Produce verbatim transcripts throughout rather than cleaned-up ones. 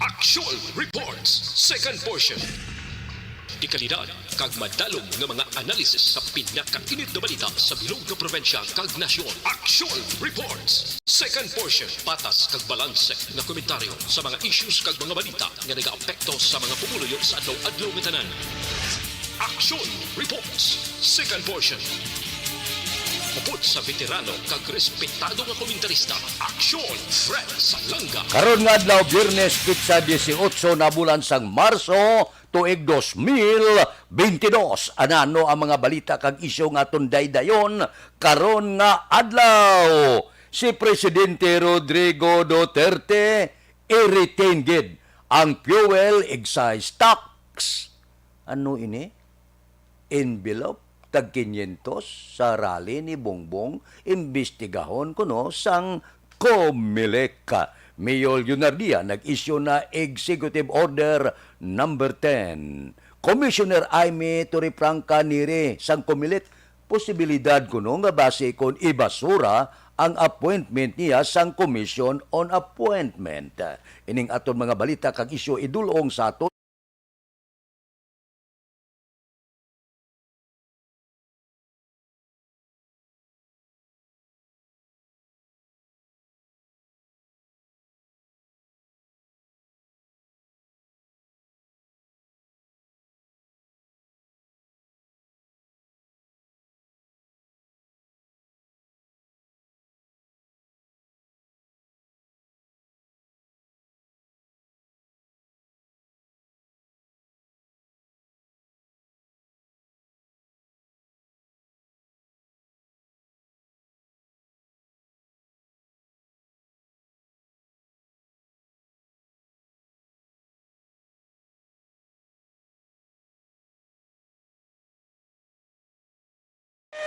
Action Reports, second portion. Dekalidad kag madalom nga mga analisis sa pinakainit nga balita sa bilog nga probinsya kag nasyon. Action Reports, second portion. Patas kag balanse nga komentaryo sa mga issues kag mga balita nga nagaapekto sa mga pumuluyo sa adlaw-adlaw nga tanan. Action Reports, second portion. Upod sa veterano kag respetado nga komentarista, Action Fred Salanga. Karon nga adlaw, Biyernes, petsa disiotso na bulan sang Marso, tuig dos mil bentidós. Anano ang mga balita kag isyu nga aton daydayon karon nga adlaw? Si Presidente Rodrigo Duterte i-retain gid ang fuel excise tax. Ano ini? Envelope tag kinyentos sa rally ni Bongbong, imbestigahon kuno sang Comelec. Mayor Leonardia nag-isyu na Executive Order Number Ten. Commissioner Imee Torrefranca Neri sang Comelec, posibilidad kuno nga basi kon ibasura ang appointment niya sang Commission on Appointment. Ining aton mga balita kag isyu idul-ong sa aton.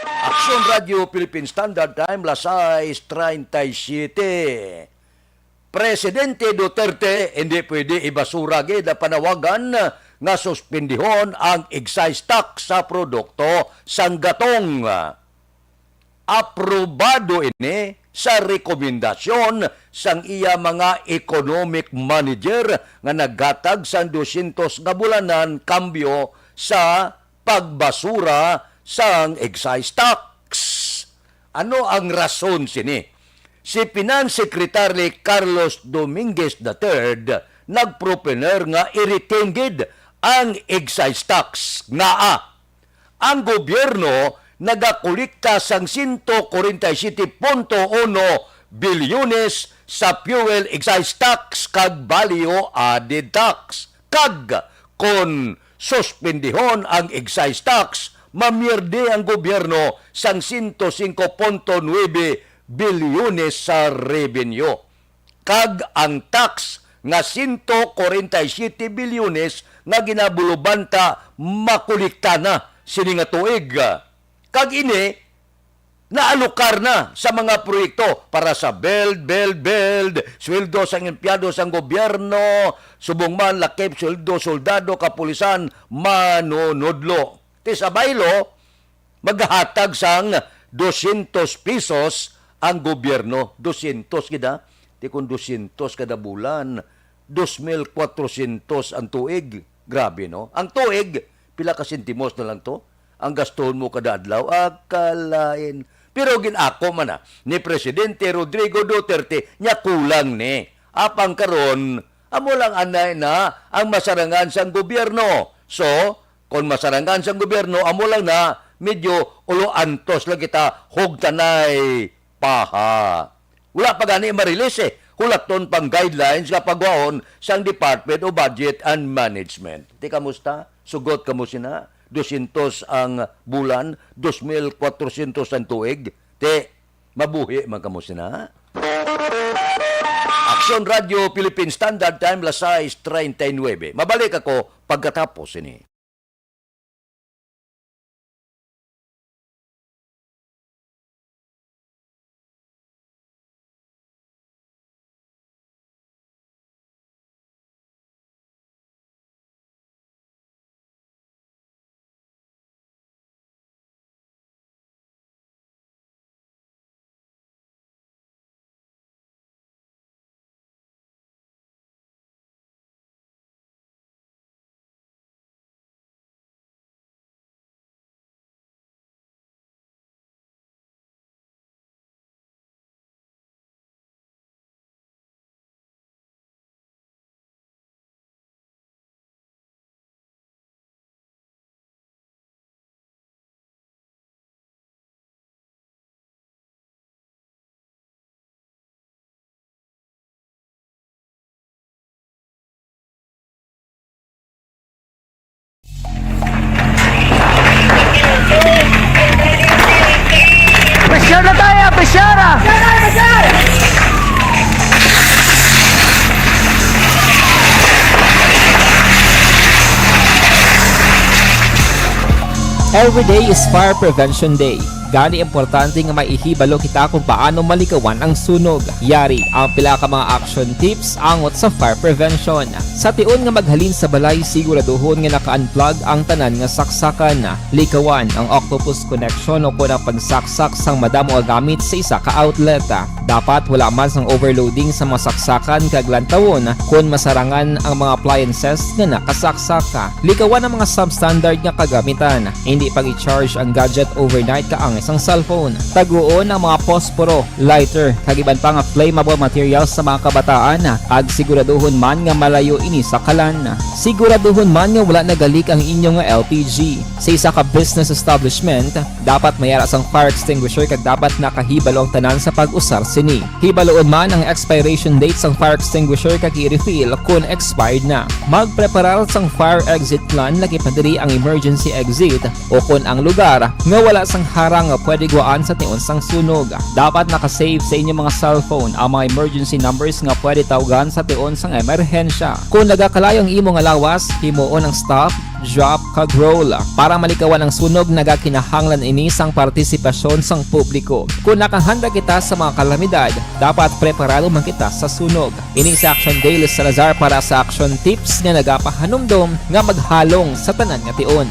Aksyon Radyo Philippine Standard Time, las sais treinta y siete. Presidente Duterte, hindi pwede ibasura gid ang panawagan nga suspendihon ang excise tax sa produkto sang gatong. Aprobado ini sa rekomendasyon sang iya mga economic manager nga naghatag sang dosyentos nga bulanan kambyo sa pagbasura sang excise tax. Ano ang rason sini? Si Finance Secretary Carlos Dominguez the third nagproponer nga i-retain gid ang excise tax. Ngaa? Ang gobyerno nagakolekta sang sento kwarenta y siyete punto uno bilyones sa fuel excise tax kag value added tax. Kag kon suspendihon ang excise tax, mamierde ang gobyerno sang sento singko punto nuebe bilyones sa revenue. Kag ang tax nga sento kwarenta y siyete bilyones nga ginabulobanta makolekta na sini nga tuig. Kag ini naalokar na sa mga proyekto para sa build, build, build, sweldo sang empleyado sang gobyerno, subong man lakip, sweldo, soldado, kapulisan, manunodlo. Ti sa baylo, maghatag sang dosyentos pesos ang gobyerno. Dosyentos gid, ha? Ti kon dosyentos kada bulan, dos mil kwatrosyentos ang tuig. Grabe, no? Ang tuig, pila ka sentimos na lang to ang gastuhon mo kada adlaw? Akalain. Pero gin-ako man na ni Presidente Rodrigo Duterte, nya kulang ni. Apang karon, amo lang anay na ang masarangan sang gobyerno. So, kon masarangan sang gobyerno, amo lang na, medyo ulo antos lang kita, hugtanay paha. Wala pa gani ma-release, eh. Hulaton pang guidelines nga pagwaon sang Department of Budget and Management. Ti, kamusta? Sugot kamo sina? Dosyentos ang bulan, dos mil kwatrosyentos ang tuig. Ti, mabuhi man kamo sina? Aksyon Radyo Philippine Standard Time, las sais treinta y nuebe. Mabalik ako pagkatapos sini. Every day is Fire Prevention Day. Gani, importante nga maihibalo kita kung paano malikawan ang sunog. Yari ang pila ka mga action tips angot sa fire prevention. Sa tion nga maghalin sa balay, siguraduhon nga naka-unplug ang tanan nga saksakan. Likawan ang octopus connection o kon ang pagsaksak sang madamo nga gamit sa isa ka outlet. Dapat wala man sang overloading sa mga saksakan kag lantawon kon masarangan ang mga appliances nga nakasaksak. Likawan ang mga substandard nga kagamitan. Hindi pag-i-charge ang gadget overnight kaangay sang cellphone. Taguon ang mga posporo, lighter, kag iban pa nga flammable materials sa mga kabataan, kag siguraduhon man nga malayo ini sa kalan. Siguraduhon man nga wala nagalik ang inyo nga L P G. Sa isa ka business establishment, dapat may ara sang fire extinguisher kag dapat nakahibalo ang tanan sa pag-usar sini. Hibaloon man ang expiration date sang fire extinguisher kag i-refill kon expired na. Magpreparar sang fire exit plan, lakip na diri ang emergency exit, o kon ang lugar nga wala sang harang nga pwede guwaan sa tion sang sunog. Dapat naka-save sa inyong mga cellphone ang mga emergency numbers nga pwede tawgan sa tion sang emerhensya. Kung nagakalayo ang imo nga lawas, himuon ang stop, drop, kag roll. Para malikawan ang sunog, nagakinahanglan ini sang partisipasyon sang publiko. Kung nakahanda kita sa mga kalamidad, dapat preparado man kita sa sunog. Ini si Action Daily Salazar para sa Action Tips nga nagapahanumdom nga maghalong sa tanan nga tion.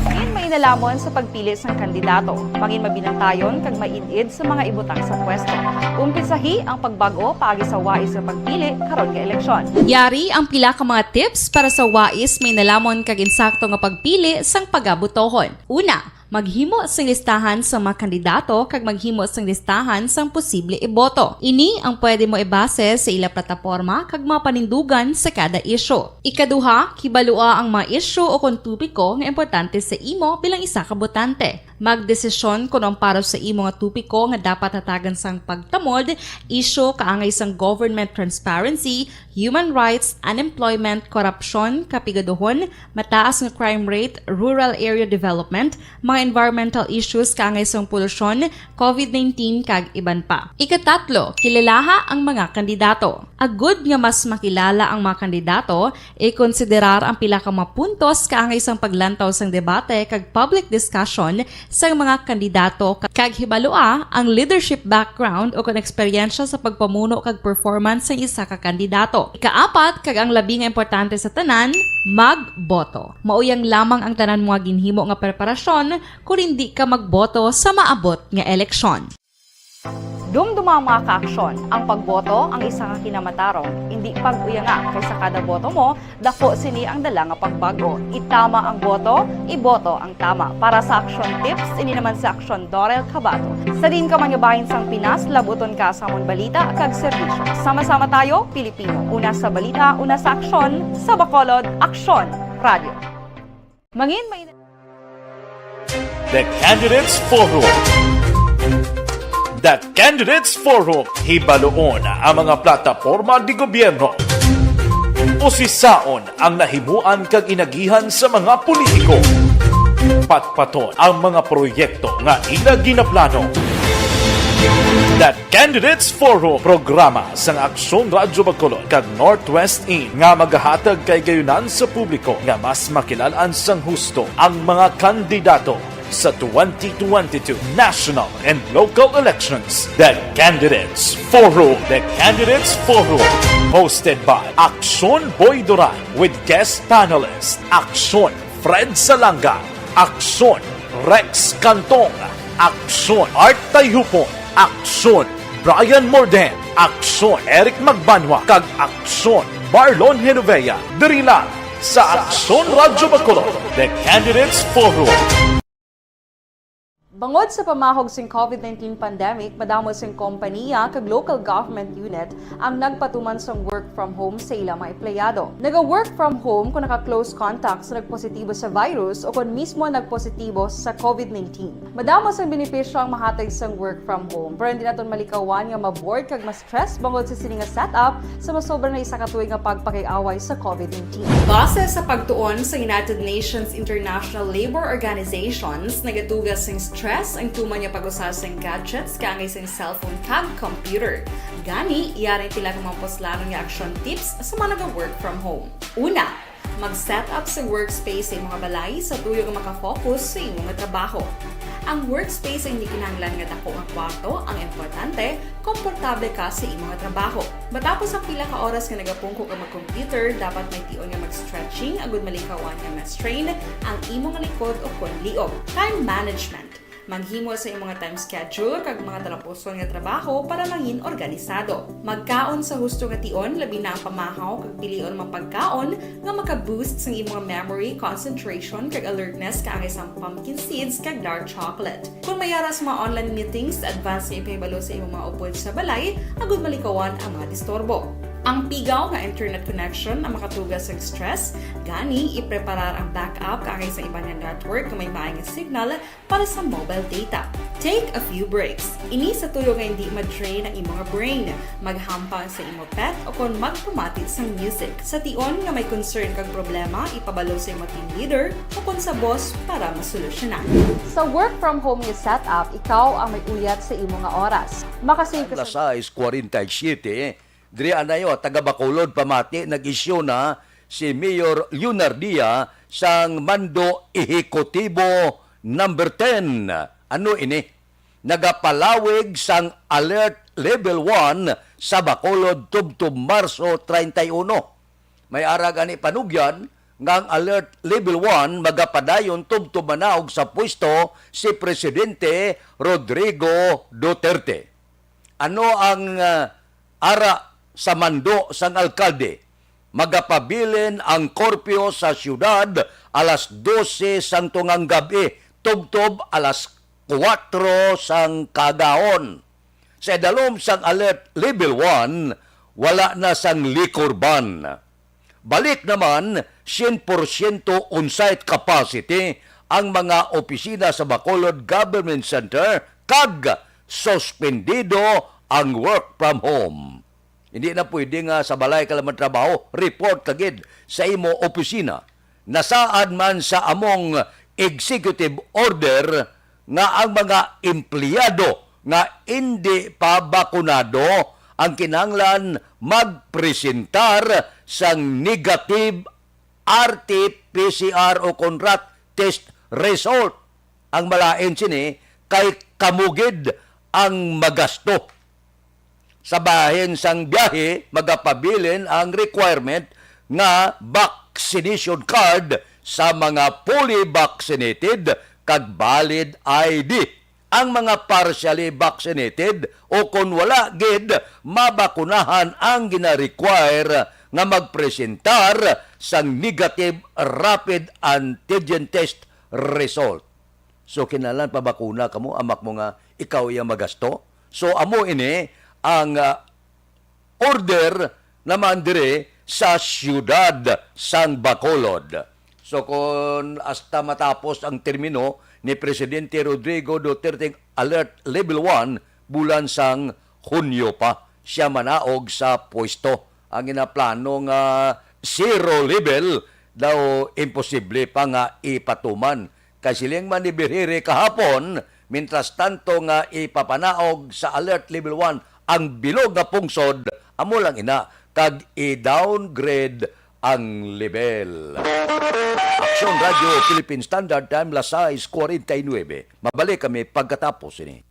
Mangin mainalamon sa pagpili sang kandidato. Mangin mabinantayon kag maid-id sa mga ibutang sa pwesto. Umpisahi ang pagbag-o paagi sa wais nga pagpili karon nga eleksyon. Yari ang pila ka mga tips para sa wais, mainalamon kag insakto nga pagpili sang pagabotohon. Una, maghimo sing listahan sa mga kandidato kag maghimo sing listahan sang posible iboto. Ini ang pwede mo ibase sa ila plataporma kag mga panindugan sa kada isyu. Ikaduha, kibalua ang mga isyu o kon topiko nga importante sa imo bilang isa ka botante. Magdesisyon kon ang para sa imo nga topiko nga dapat hatagan sang pagtamod, isyu kaangay sang government transparency, human rights, unemployment, korupsyon, kapigaduhon, mataas nga crime rate, rural area development, mga environmental issues kaangay sang polusyon, covid nineteen, kag iban pa. Ikatatlo, kilalaha ang mga kandidato. Agud nga mas makilala ang mga kandidato, ikonsiderar ang pila ka mga puntos kaangay sang paglantaw sang debate kag public discussion sang mga kandidato, kag hibalua ang leadership background o kon eksperyensya sa pagpamuno kag performance sang isa ka kandidato. Ikaapat, kag ang labi nga importante sa tanan, magboto. Mauyang lamang ang tanan mo nga ginhimo nga preparasyon kon indi ka magboto sa maabot nga eleksyon. Dumduma ang mga kaaksyon. Ang pagboto ang isa ka kinamatarong. Indi pag-uyanga, kay sa kada boto mo, dako sini ang dala nga pagbag-o. Itama ang boto, iboto ang tama. Para sa Action Tips, ini naman si Action Dorel Cabato. Sa diin ka man nga bahin sang Pinas, labuton ka sa amon balita kag serbisyo. Sama-sama tayo, Pilipino. Una sa balita, una sa aksyon, sa Bacolod, Aksyon Radio. Mangin may The Candidates Forum. The Candidates Forum. Hibaluon ang mga plataporma de gobyerno. Usisaon ang nahimuan kag inagihan sa mga politiko. Patpaton ang mga proyekto nga ila ginaplano. The Candidates Forum, programa sang Aksyon Radyo Bacolod kag Northwest In nga magahatag kahigayonan sa publiko nga mas makilalaan sang husto ang mga kandidato sa twenty twenty-two national and local elections. The Candidates Forum. The Candidates Forum, hosted by Aksyon Boy Duran with guest panelist Aksyon Fred Salanga, Aksyon Rex Cantong, Aksyon Art Tayhupon, Aksyon Brian Morden, Aksyon Eric Magbanwa, kag Aksyon Marlon Genovea, diri lang sa Aksyon Radyo Bacolod, The Candidates Forum. Bangod sa pamahog sing covid nineteen pandemic, madamo sing kompaniya kag local government unit ang nagpatuman sang work from home sa ila mga empleyado. Naga-work from home kung naka-close contact sa nagpositibo sa virus o kon mismo nagpositibo sa covid nineteen. Madamo sang benepisyo ang mahatag sang work from home, pero hindi naton malikawan nga ma-bored kag ma-stress bangod sa sini nga setup sa masobra na isa ka tuig nga pagpakig-away sa covid nineteen. Base sa pagtuon sa United Nations International Labour Organizations, nagadugang sing stress ang tuman nga pag-usa sing gadgets kaangay sing cellphone kag computer. Gani, yari ang pila ka mga puslanon nga action tips sa mga naga-work from home. Una, Mag-set up sa workspace sa imong balay sa tuyo nga makafocus sa imong trabaho. Ang workspace ang hindi kinahanglan nga dako nga kwarto. Ang importante, komportable ka sa imong trabaho. Matapos ang pila ka oras nga nagapungko ka mag-computer, dapat may tion nga mag-stretching agud malikawan nga ma-strain ang imong likod o kon liog. Time management. Maghimo sa imong time schedule kag mga talapuson nga trabaho para mangin organisado. Magkaon sa husto nga tion, labi na ang pamahaw kag pilion mga pagkaon nga maka-boost sang imong memory, concentration, kag alertness, kaangay sang pumpkin seeds kag dark chocolate. Kung may ara sa mga online meetings, advance nga ipahibalo sa imong mga upod sa balay agud malikawan ang mga disturbo. Ang pigaw nga internet connection ang makatuga sa stress, gani ipreparar ang backup kaangay sa iban nga network nga may maay nga signal para sa mobile data. Take a few breaks. Ini sa tuyo nga hindi ma-drain ang imo nga brain. Maghampang sa imo pet o kon magpamati sang music. Sa tion nga may concern kag problema, ipabalo sa imo team leader o kon sa boss para masolusyonan. Sa work from home nga setup, ikaw ang may uyat sa imo nga oras. Makasave ka sa Alas sais kwarenta y siyete, diri anayo, taga Bacolod, pamati, nag-isyu na si Mayor Leonardia sang Mando Ehekutibo number ten. Ano ini? Nagapalawig sang Alert Level one sa Bacolod tubtob Marso treinta y uno. May ara gani panugyan nga ang Alert Level one magapadayon tubtob manaog sa pwesto si Presidente Rodrigo Duterte. Ano ang, ah, ara sa mando sang alkalde? Magapabilin ang korpyo sa siyudad alas dose sang tungang gab-i tubtob alas kuwatro sang kaagahon. Sa idalom sang Alert Level one, wala na sang liquor ban. Balik naman, sien porsyento on-site capacity ang mga opisina sa Bacolod Government Center kag suspendido ang work from home. Hindi na pwede nga sa balay ka lang magtrabaho, report ka gid sa imo opisina. Nasaad man sa among executive order nga ang mga empleyado nga indi pa bakunado ang kinahanglan magpresentar sang negative R T P C R o kon rat test result. Ang malain sini kay kamo gid ang magasto. Sa bahin sang biyahe, magapabilin ang requirement nga vaccination card sa mga fully vaccinated kag valid I D. Ang mga partially vaccinated o kon wala gid mabakunahan ang gina-require nga magpresentar sang negative rapid antigen test result. So, kinahanglan pabakuna kamo, amak mo nga ikaw iya magasto. So, amo ini ang, ah, order naman diri sa siyudad sang Bacolod. So, kon hasta matapos ang termino ni Presidente Rodrigo Duterte Alert Level one, bulan sang Hunyo pa siya manaog sa pwesto. Ang ginaplano nga zero level daw imposible pa nga ipatuman. Kay siling man ni Birhiri kahapon, mintras tanto nga ipapanaog sa Alert Level one ang bilog nga pungsod, amo lang ina kag i-downgrade ang level. Aksyon Radio Philippine Standard Time, las sais kwarenta y nuebe. Mabalik kami pagkatapos ini.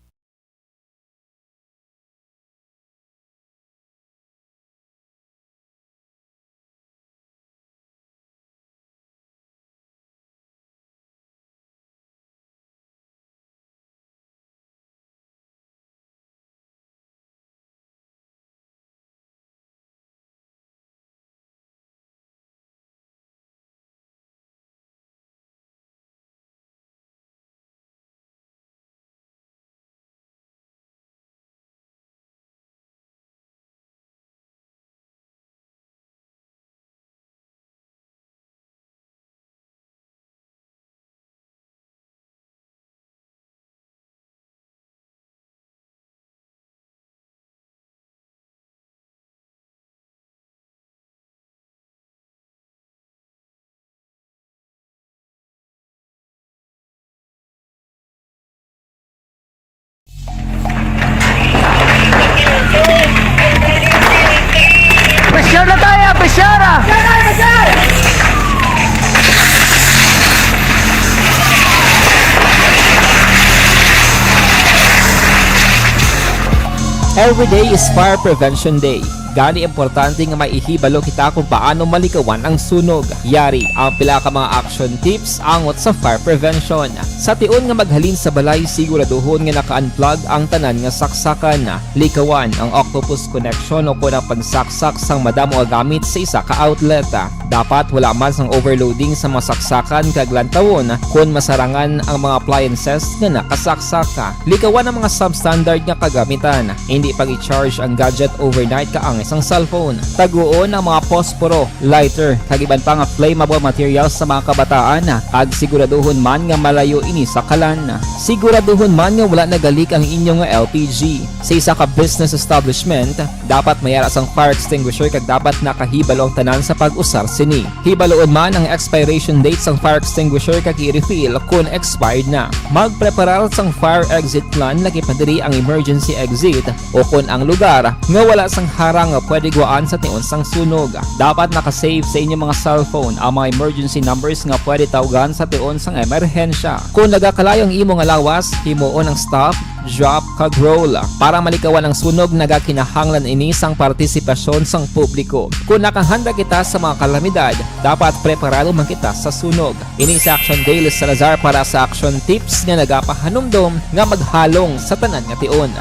Every day is Fire Prevention Day. Gani, importante nga maihibalo kita kung paano malikawan ang sunog. Yari ang pila ka mga action tips angot sa fire prevention. Sa tion nga maghalin sa balay, siguraduhon nga naka-unplug ang tanan nga saksakan. Likawan ang octopus connection o kon ang pagsaksak sang madamo nga gamit sa isa ka outlet. Dapat wala man sang overloading sa mga saksakan kag lantawon kon masarangan ang mga appliances nga nakasaksak. Likawan ang mga substandard nga kagamitan. Indi pag-i-charge ang gadget overnight kaangay sang cellphone. Taguon ang mga posporo, lighter, kag iban pa nga flammable materials sa mga kabataan, kag siguraduhon man nga malayo ini sa kalan. Siguraduhon man nga wala nagalik ang inyo nga L P G. Sa isa ka business establishment, dapat may ara sang fire extinguisher kag dapat nakahibalo ang tanan sa pag-usar sini. Hibaloon man ang expiration date sang fire extinguisher kag i-refill kon expired na. Magpreparar sang fire exit plan, lakip na diri ang emergency exit, o kon ang lugar nga wala sang harang nga pwede guwaan sa tion sang sunog. Dapat naka-save sa inyong mga cellphone ang mga emergency numbers nga pwede tawgan sa tion sang emerhensya. Kon nagakalayo ang imo nga lawas, himuon ang stop, drop, kag roll. Para malikawan ang sunog, nagakinahanglan ini sang partisipasyon sang publiko. Kon nakahanda kita sa mga kalamidad, dapat preparado man kita sa sunog. Ini si Action Dale Salazar para sa Action Tips nga nagapahanumdom nga maghalong sa tanan nga tion.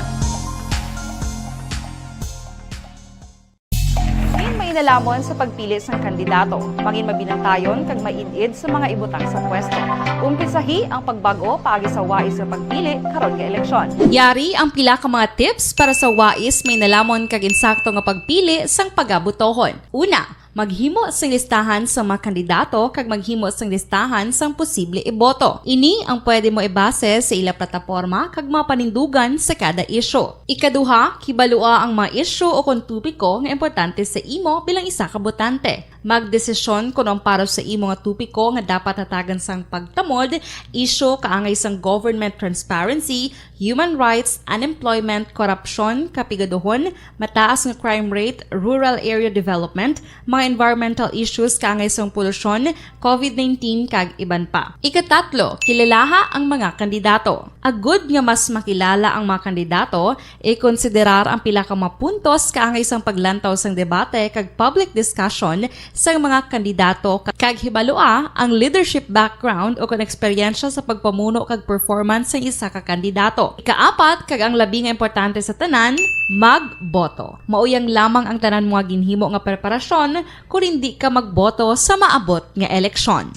Mangin mainalamon sa pagpili sang kandidato. Mangin mabinantayon kag maid-id sa mga ibutang sa pwesto. Umpisahi ang pagbag-o paagi sa wais nga pagpili karon nga eleksyon. Yari ang pila ka mga tips para sa wais, mainalamon kag insakto nga pagpili sang pagabotohon. Una, maghimo sing listahan sa mga kandidato kag maghimo sing listahan sang posible iboto. Ini ang pwede mo ibase sa ila plataporma kag mga panindugan sa kada isyu. Ikaduha, kibalua ang mga isyu o kon topiko nga importante sa imo bilang isa ka botante. Magdesisyon kon ang para sa imo nga topiko nga dapat hatagan sang pagtamod, isyu kaangay sang government transparency, human rights, unemployment, korupsyon, kapigaduhon, mataas nga crime rate, rural area development, mga environmental issues kaangay sang polusyon, covid nineteen, kag iban pa. Ikatatlo, kilalaha ang mga kandidato. Agud nga mas makilala ang mga kandidato, ikonsiderar ang pila ka mga puntos kaangay sang paglantaw sang debate kag public discussion sang mga kandidato, kag hibalua ang leadership background o kon eksperyensya sa pagpamuno kag performance sang isa ka kandidato. Ikaapat, kag ang labi nga importante sa tanan, magboto. Mao yang lamang ang tanan mo nga ginhimo nga preparasyon kon indi ka magboto sa maabot nga eleksyon.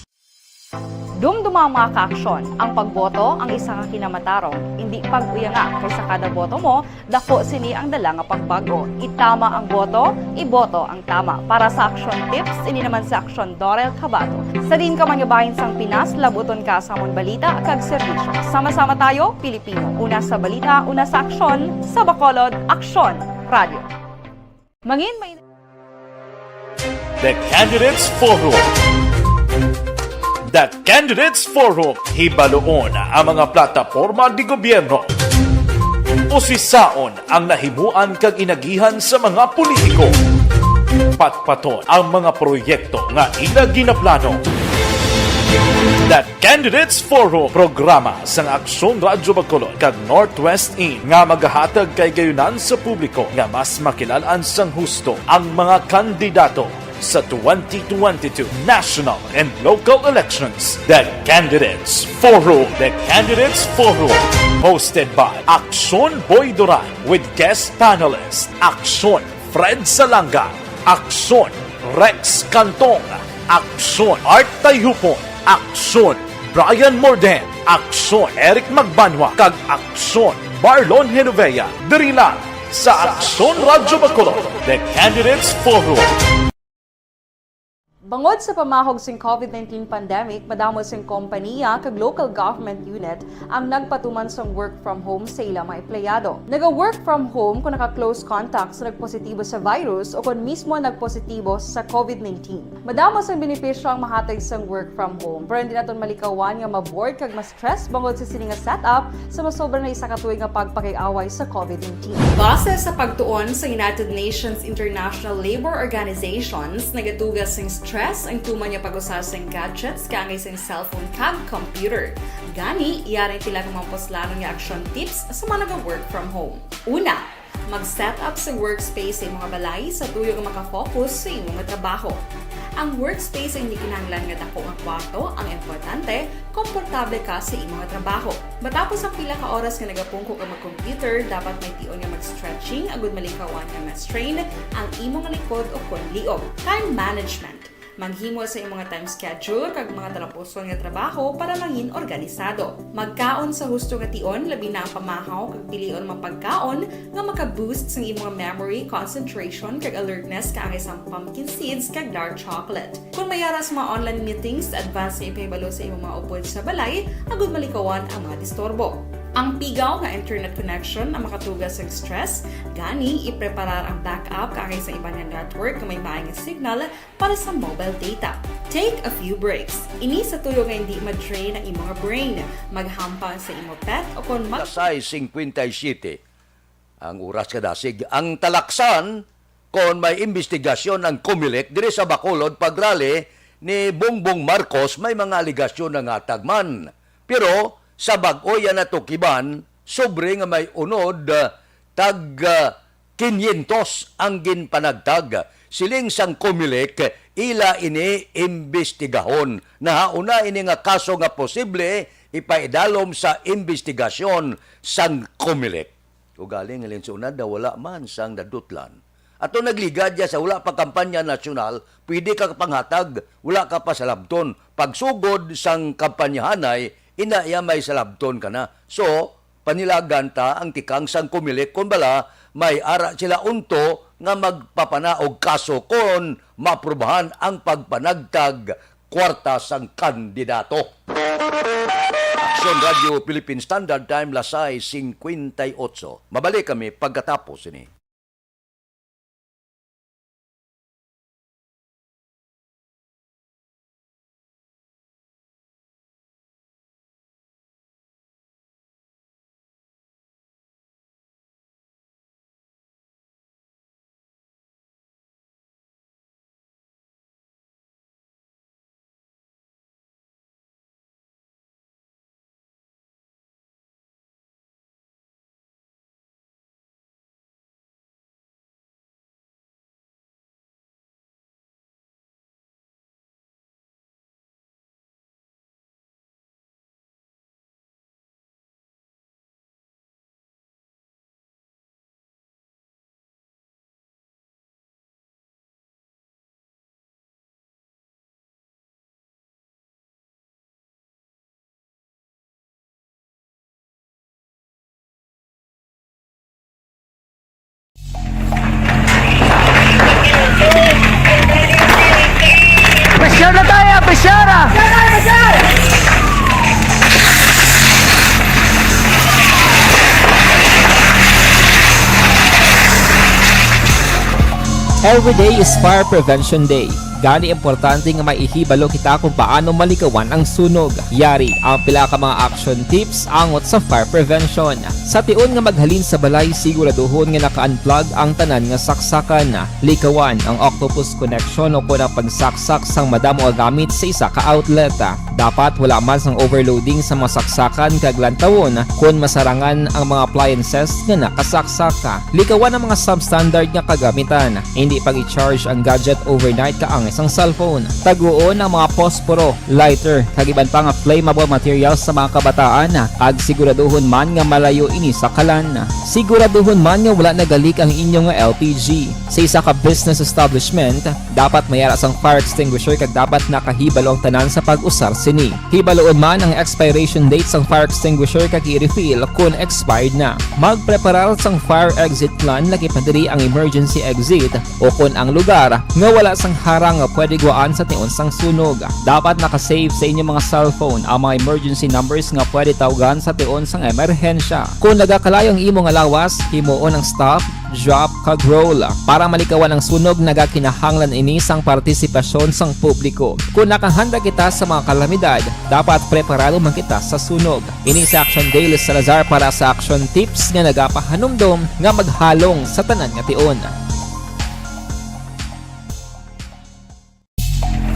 Dumduma ang mga kaaksyon. Ang pagboto ang isa ka kinamatarong. Indi pag-uyanga, kay sa kada boto mo, dako sini ang dala nga pagbag-o. Itama ang boto, iboto ang tama. Para sa Action Tips, ini naman si Action Dorel Cabato. Sa diin ka man nga bahin sang Pinas, labuton ka sa amon balita kag serbisyo. Sama-sama tayo, Pilipino. Una sa balita, una sa aksyon, sa Bacolod, Aksyon Radio. Mangin may The Candidates Forum. The Candidates Forum, hibaluon ang mga plataporma de gobyerno. Usisaon ang nahimuan kag inagihan sa mga politiko. Patpaton ang mga proyekto nga ila ginaplano. The Candidates Forum, programa sang Aksyon Radyo Bacolod kag Northwest In nga magahatag kahigayonan sa publiko nga mas makilal-an sang husto ang mga kandidato sa twenty twenty-two national and local elections. The Candidates Forum. The Candidates Forum, hosted by Aksyon Boy Duran with guest panelist Aksyon Fred Salanga, Aksyon Rex Cantong, Aksyon Art Tayhupon, Aksyon Brian Morden, Aksyon Eric Magbanwa, kag Aksyon Marlon Genovea. Diri lang sa Aksyon Radyo Bacolod, The Candidates Forum. Bangod sa pamahog sing covid nineteen pandemic, madamo sing kompaniya kag local government unit ang nagpatuman sang work from home sa ila mga empleyado. Naga-work from home kon naka-close contact sa nagpositibo sa virus o kon mismo nagpositibo sa covid nineteen. Madamo sang benepisyo ang mahatag sang work from home, pero hindi naton malikawan nga ma-bored kag ma-stress bangod sa sini nga setup sa masobra na isa ka tuig nga pagpakig-away sa covid nineteen. Base sa pagtuon sa United Nations International Labour Organizations, nagadugas sing stress ang tuman nga pag-usa sing gadgets kaangay sing cellphone kag computer. Gani, yari ang pila ka mga puslanon nga action tips sa mga naga-work from home. Una, Mag-set up sa workspace sa imong balay sa tuyo nga makafocus sa imong trabaho. Ang workspace hindi kinahanglan nga dako nga kwarto, ang importante, komportable ka sa imong trabaho. Matapos ang pila ka oras nga nagapungko ka mag-computer, dapat may tion nga mag-stretching agud malikawan nga ma-strain ang imong likod o kon liog. Time management. Maghimo sa imong time schedule kag mga talapuson nga trabaho para mangin organisado. Magkaon sa husto nga tion, labi na ang pamahaw kag pilion mga pagkaon nga maka-boost sang imong memory, concentration, kag alertness kaangay sang pumpkin seeds kag dark chocolate. Kung may ara sa mga online meetings, advance nga ipahibalo sa imong mga upod sa balay agud malikawan ang mga disturbo. Ang pigaw nga internet connection ang makatuga sa stress, gani ipreparar ang backup kaangay sa iban nga network nga may maay nga signal para sa mobile data. Take a few breaks. Ini sa tuyo nga hindi ma-drain ang imong brain. Maghampang sa imo pet o kon mag- Alas sais singkwenta y siyete ang oras kadasig. Ang talaksan, kon may imbestigasyon ang Comelec diri sa Bacolod pag-rally ni Bongbong Marcos, may mga alegasyon na nga tagman. Pero sa bag-o yan natukiban, sobre nga may unod, ah, tag, ah, kinyentos ang ginpanagtag. Siling sang Comelec, ila ini imbestigahon. Nahauna ini nga kaso nga posible ipaidalom sa imbestigasyon sang Comelec. Ugaling linsunad na wala man sang nadutlan. Ato nagligad ya sa wala pa kampanya nasyonal, pwede ka panghatag, wala ka pa salabton. Pagsugod sang kampanyahanay, ina iya may salabton ka na. So, panilagan ta ang tikang sang Comelec kon bala may ara sila unto nga magpapanaog kaso kon maaprubahan ang pagpanagtag kwarta sang kandidato. Aksyon Radio Philippine Standard Time, alas sais singkwenta y otso. Mabalik kami pagkatapos sini. Pressure na tayo, pressure ah! Every day is Fire Prevention Day. Gani, importante nga may ihibalo kita kung paano malikawan ang sunog. Yari ang pila ka mga action tips angot sa fire prevention. Sa tion nga maghalin sa balay, siguraduhon nga naka-unplug ang tanan nga saksakan. Likawan ang octopus connection o kon ang pagsaksak sang madamo nga gamit sa isa ka outlet. Dapat wala man sang overloading sa mga saksakan kag lantawon kon masarangan ang mga appliances nga nakasaksak. Likawan ang mga substandard nga kagamitan. Hindi pag-i-charge ang gadget overnight kaangay sang cellphone. Taguon ang mga posporo, lighter, kag iban pa nga flammable materials sa mga kabataan, kag siguraduhon man nga malayo ini sa kalan. Siguraduhon man nga wala nagalik ang inyo nga L P G. Sa isa ka business establishment, dapat may ara sang fire extinguisher kag dapat nakahibalo ang tanan sa pag-usar sini. Hibaloon man ang expiration date sang fire extinguisher kag i-refill kon expired na. Magpreparar sang fire exit plan, lakip na diri ang emergency exit o kon ang lugar nga wala sang harang nga pwede guwaan sa tion sang sunog. Dapat naka-save sa inyo mga cellphone ang mga emergency numbers nga pwede tawgan sa tion sang emerhensya. Kon nagakalayo ang imo nga lawas, himuon ang stop, drop, kag roll. Para malikawan ang sunog, nagakinahanglan ini sang partisipasyon sang publiko. Kon nakahanda kita sa mga kalamidad, dapat preparado man kita sa sunog. Ini si Action Daily Salazar para sa Action Tips nga nagapahanumdom nga maghalong sa tanan nga tion.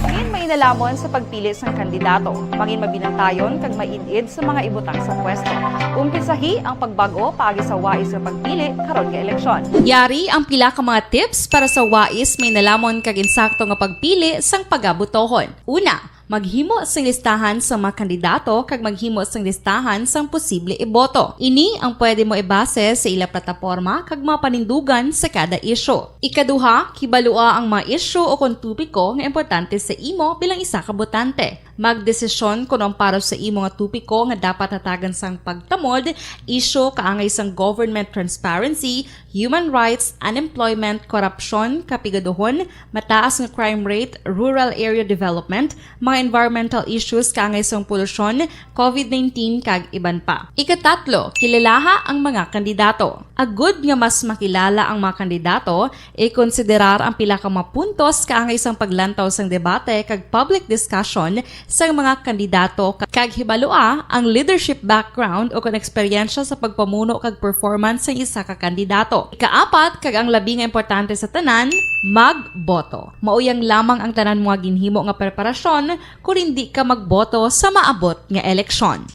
Ngin may Lamon sa pagpili sang kandidato, mangin mabinantayon kag maid-id sa mga ibutang sa pwesto. Umpisahi ang pagbag-o paagi sa wais nga pagpili karon nga eleksyon. Yari ang pila ka mga tips para sa wais, mainalamon kag insakto nga pagpili sang pagabotohon. Una, maghimo sing listahan sa mga kandidato kag maghimo sing listahan sang posible iboto. Ini ang pwede mo ibase sa ila plataporma kag mga panindugan sa kada isyu. Ikaduha, kibalua ang mga isyu o kon topiko nga importante sa imo bilang isa ka botante. Magdesisyon kon ang para sa imo nga topiko nga dapat hatagan sang pagtamod, isyu kaangay sang government transparency, human rights, unemployment, korupsyon, kapigaduhon, mataas nga crime rate, rural area development, mga environmental issues kaangay sang polusyon, covid nineteen, kag iban pa. Ikatatlo, kilalaha ang mga kandidato. Agud nga mas makilala ang mga kandidato, ikonsiderar ang pila ka mga puntos kaangay sang paglantaw sang debate kag public discussion sang mga kandidato, kag hibalua ang leadership background o kon eksperyensya sa pagpamuno kag performance sang isa ka kandidato. Ikaapat, kag ang labi nga importante sa tanan, magboto. Mauyang lamang ang tanan mo nga ginhimo nga preparasyon kon indi ka magboto sa maabot nga eleksyon.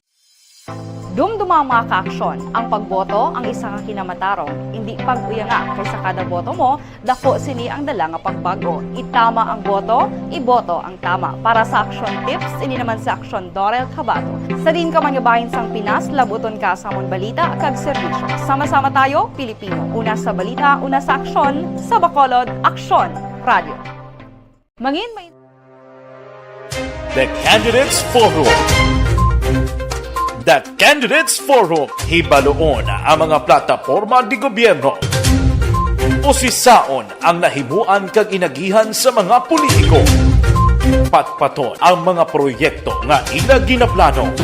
Dumduma ang mga kaaksyon. Ang pagboto ang isa ka kinamatarong. Indi pag-uyanga, kay sa kada boto mo, dako sini ang dala nga pagbag-o. Itama ang boto, iboto ang tama. Para sa Aksyon Tips, ini naman si Aksyon Dorel Cabato. Sa diin ka man nga bahin sang Pinas, labuton ka sa amon balita kag serbisyo. Sama-sama tayo, Pilipino. Una sa balita, una sa aksyon, sa Bacolod, Aksyon Radio. Mangin may The Candidates Forum. The Candidates Forum. Hibaluon ang mga plataporma di gobyerno. Usisaon ang nahimuan kag inagihan sa mga politiko. Patpaton ang mga proyekto nga ila ginaplano.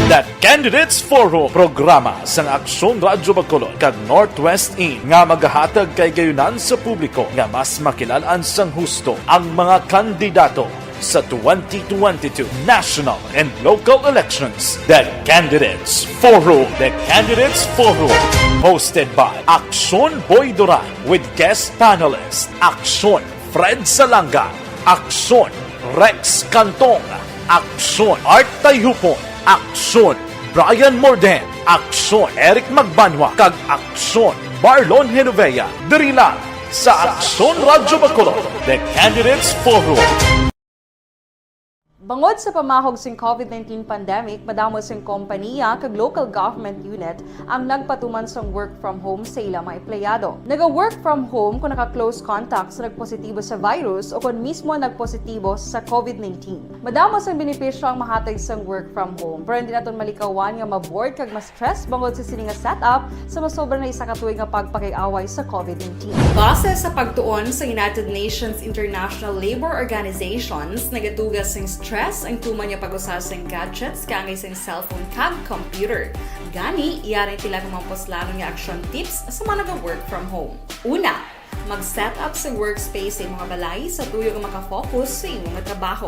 The Candidates Forum, programa sang Aksyon Radyo Bacolod kag Northwest In nga magahatag kay gayunan sa publiko nga mas makilalan sang husto ang mga kandidato sa twenty twenty-two national and local elections. The Candidates Forum. The Candidates Forum. Hosted by Aksyon Boy Duran with guest panelist Aksyon Fred Salanga, Aksyon Rex Cantong, Aksyon Art Tayhupon, Aksyon Brian Morden, Aksyon Eric Magbanwa, kag Aksyon Marlon Genovea. Diri lang sa Aksyon Radyo Bacolod, The Candidates Forum. Bangod sa pamahog sing covid nineteen pandemic, madamo sing kompanya kag local government unit ang nagpatuman sang work from home sa ila mga empleyado. Naga-work from home kung naka-close contact sa nagpositibo sa virus o kung mismo nagpositibo sa covid nineteen. Madamo sang benepisyo ang mahatag sang work from home, pero hindi naton malikawan nga ma-bored kag ma-stress bangod sa sini nga setup sa masobra na isa ka tuig nga pagpakig-away sa covid nineteen. Base sa pagtuon sa United Nations International Labour Organizations, nagatuga sing stress ang tuman nga pag-usa sing gadgets kaangay sing cellphone kag computer. Gani, yari ang pila ka mga puslanon nga action tips sa mga naga-work from home. Una, mag-set up sa workspace sa imong balay sa tuyo nga makafocus sa imong trabaho.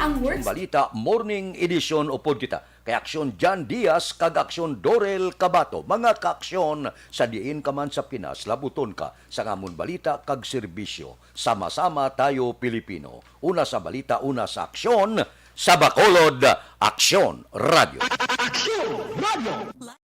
Ang works- Balita Morning Edition, upod kita kay Aksyon Jan Diaz kag Aksyon Dorel Cabato. Mga kaaksyon, sa diin ka man sa Pinas, labuton ka sa amon balita kag serbisyo. Sama-sama tayo, Pilipino. Una sa balita, una sa aksyon, sa Bacolod, Aksyon Radio. Aksyon Radio.